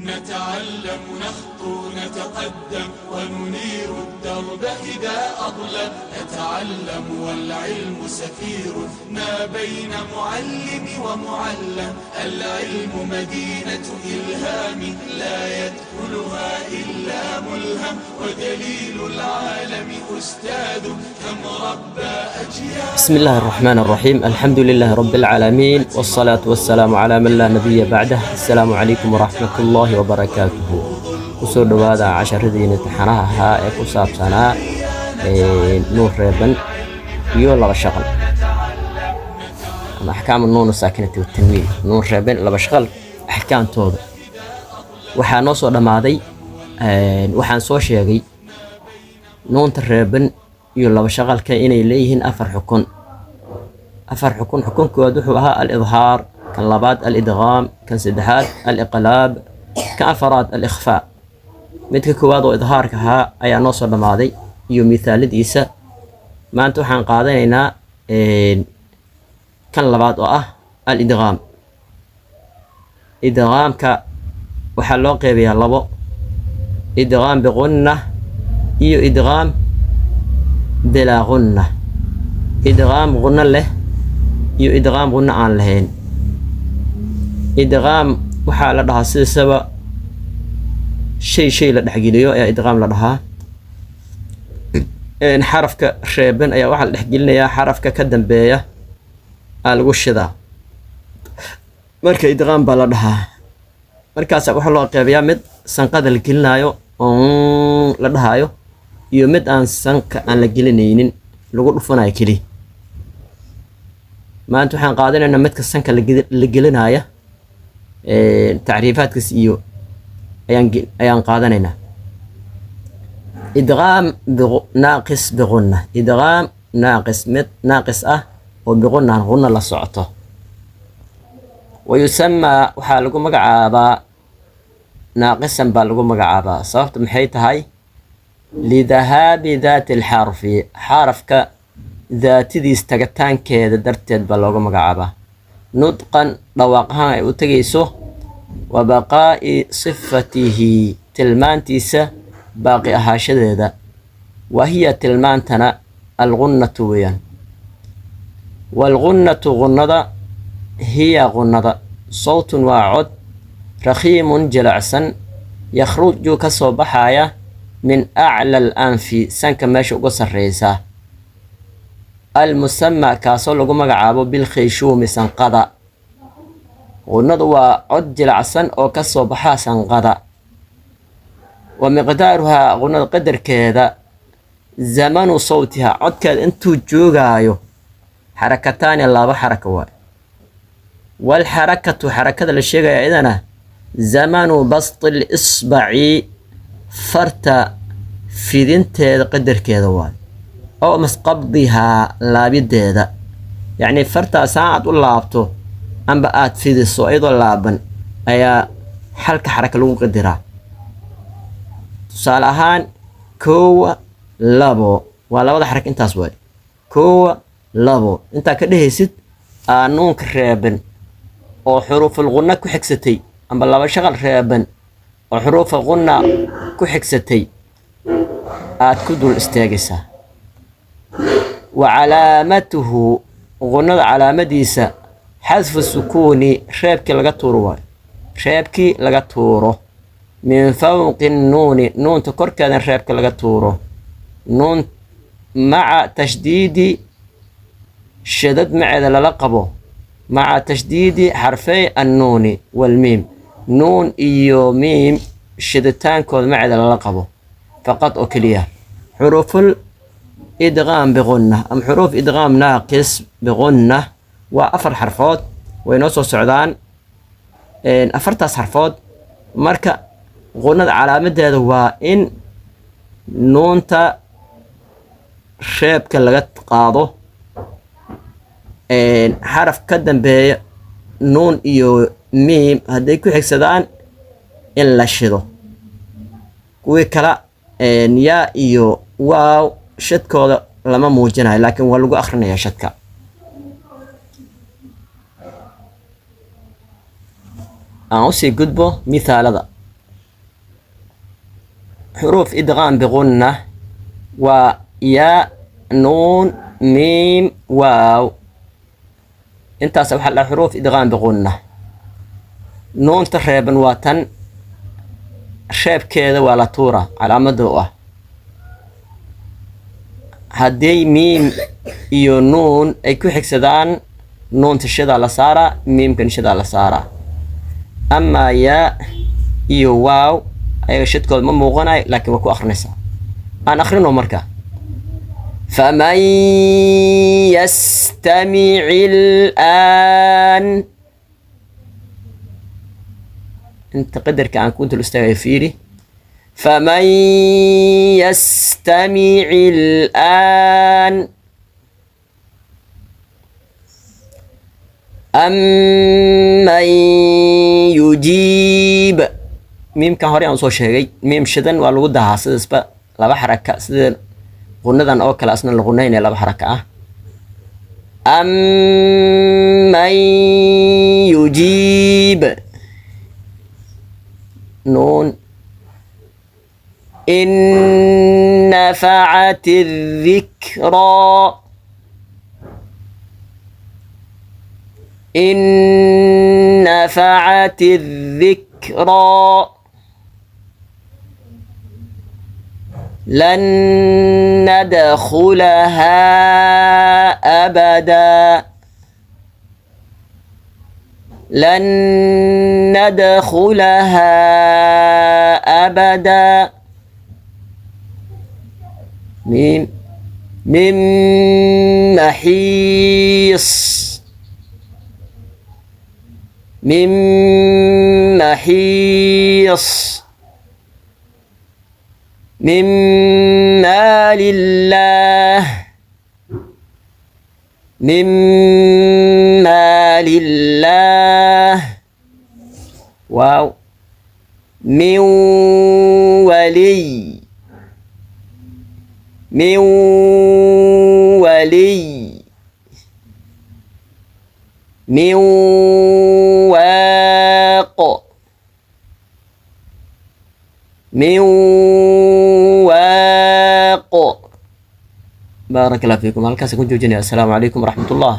نتعلم، نخطو، نتقدم وننير الدرب إذا أظلم. نتعلم والعلم سفير ما بين معلم ومعلم. العلم مدينة إلهام لا يدخلها إلا ملهم، ودليل العالم أستاذ كم ربى أجيال. بسم الله الرحمن الرحيم، الحمد لله رب العالمين، والصلاة والسلام على من لا نبي بعده. السلام عليكم ورحمة الله وبركاته. Kusoo dhawaada casharadiina taxanaha ahaa ee ku saabsanaa nuun reeban iyo laba shaqal ama axkaamu nuun saakinati watanwiin, nuun reeban, laba shaqal axkaamtooda. Waxaa noo soo dhammaaday, waxaan soo sheegay nuunta reeban iyo laba shaqalka inay leeyihiin afar xukun. Afar xukun. Xukun koowaad wuxuu ahaa alidhaar, kan labaad alidghaam, kan saddexaad aliqlaab, kan afaraad alikhfaa. Midka koowaad oo idhaarka ahaa ayaa noo soo dhammaaday iyo mithaaladiisa. Maanta waxaan qaadanaynaa kan labaad oo ah alidghaam. Idghaamka waxaa loo qeybayaa labo: idghaam biqunna iyo idghaam bilaa qunna. Idghaam qunno leh iyo idghaam qunno aan lahayn. Idghaam waxaa la dhahaa sidisaba shay shay la dhexgeliyo ayaa idghaam la dhahaa. Xarafka reeban ayaa waxaa la dhexgelinayaa xarafka ka dambeeya aa lagu shidaa, marka idghaam baa la dhahaa. Markaas waxaa loo qeybayaa mid sanqada la gelinaayo oo la dhahaayo iyo mid aan sanka aan la gelinaynin, lagu dhufanayo keli. Maanta waxaan qaadanaynaa midka sanka la gelinaya, tacriifaadkiis iyo ayaan qaadanaynaa. Idqaam naaqis biqunna, idqaam naaqis, mid naaqis ah oo biqunna, qunna la socoto. Wayusamaa, waxaa lagu magacaabaa naaqisan baa lagu magacaabaa. Sababta maxay tahay? Lidahaabi daati alxarfi, xarafka daatidiis tagitaankeeda darteed baa loogu magacaabaa, nudqan, dhawaaq ahaan ay u tegayso, wa baqaa'i sifatihi, tilmaantiisa baaqi ahaashadeeda. Wa hiya, tilmaantana, alqunnatu weeyaan. Waalqunnatu, qunnada, hiya, qunnada, sawtun, waa cod, rakhiimun, jilicsan, yakhruju, ka soo baxaya, min acla al anfi, sanka meesha uga sarreysa, almusamaa, kaasoo lagu magacaabo bilkhayshuumi, sanqada. Qunnadu waa cod jilicsan oo ka soo baxa sanqada. Wa miqdaaruhaa, qunnada qadarkeeda, zamanu sawtiha, codkeeda intuu joogaayo, xarakataani, laba xaraka waay. Walxarakatu, xarakada la sheegaya idana, zamanu basti lisbaci, farta fidinteeda qadarkeeda waay, oo masqabdihaa, laabideeda. Yacni fartaa saa aad u laabto amba aad fidiso iyadoo laaban ayaa halka xaraka lagu qadiraa. Tusaale ahaan, koowa, labo, waa labada xaraka intaas waay. Koowa, labo, intaa ka dhehaysid aa nuunka reeban oo xuruuful qunna ku xigsatay amba laba shaqal reeban oo xuruufa qunna ku xigsatay aad ku dul istaagaysaa. Wa calaamatuhu, qunnada calaamadiisa, xadfu sukuuni, reebkii laga tuuro waayo, reebkii laga tuuro, min fawqi nuuni, nuunta korkeeda reebka laga tuuro, nuun maca tashdiidi, shadad maceeda lala qabo, maca tashdiidi xarfey annuuni walmiim, nuun iyo miim shiditaankooda maceeda lala qabo, faqad, oo keliya. Xuruuful idqaam biqunna ama xuruuf idqaam naaqis biqunna waa afar xarfood, way noo soo socdaan afartaas xarfood. Marka qunnada calaamadeeda waa in nuunta reebka laga qaado, xaraf ka dambeeya nuun iyo miim hadday ku xigsadaan in la shido. Kuwii kala, yaa iyo waaw, shadkooda lama muujinayo, laakiin waa lagu akhrinayaa shadka. Aan usii gudbo mithaalada. Xuruuf idqaam biqunna waa yaa, nuun, miim, waaw. Intaas waxaa la xuruuf idqaam biqunna. Nuunta reeban waa tan, reebkeeda waa la tuura, calaamada u ah. Haddii miim iyo nuun ay ku xigsadaan, nuunta shadaa la saaraa, miimkan shadaa la saaraa. Amaa yaa iyo waaw, ayaga shadkooda ma muuqanayo, laakiin waa ku akrinaysaa. Aan akhrino marka. Faman yastamic ilaan. Inta qadarka aan ku dul istaagayo fiiri. Faman yastamic ilaan amman yujiib. Miimkan hore aan soo sheegay, miim shidan waa lagu dahaa sidaasba laba xaraka, sida qunadan oo kale asna la qunaynaya laba xaraka ah. Amman yujiib. Nuun. In nafacat dhikraa. In nafacat dhikraa. Lan nadkhulahaa abadaa. Lan nadkhulahaa abadaa. Miim. Min maxiis. Min maxiis. Min maalillaah. Min maalillaah. Waaw. Min waliy. Min waliy. Min waaq. Min waaq. Baaraka allah fiikum. Halkaas ku joojinaya. Assalaamu calaykum waraxmat ullah.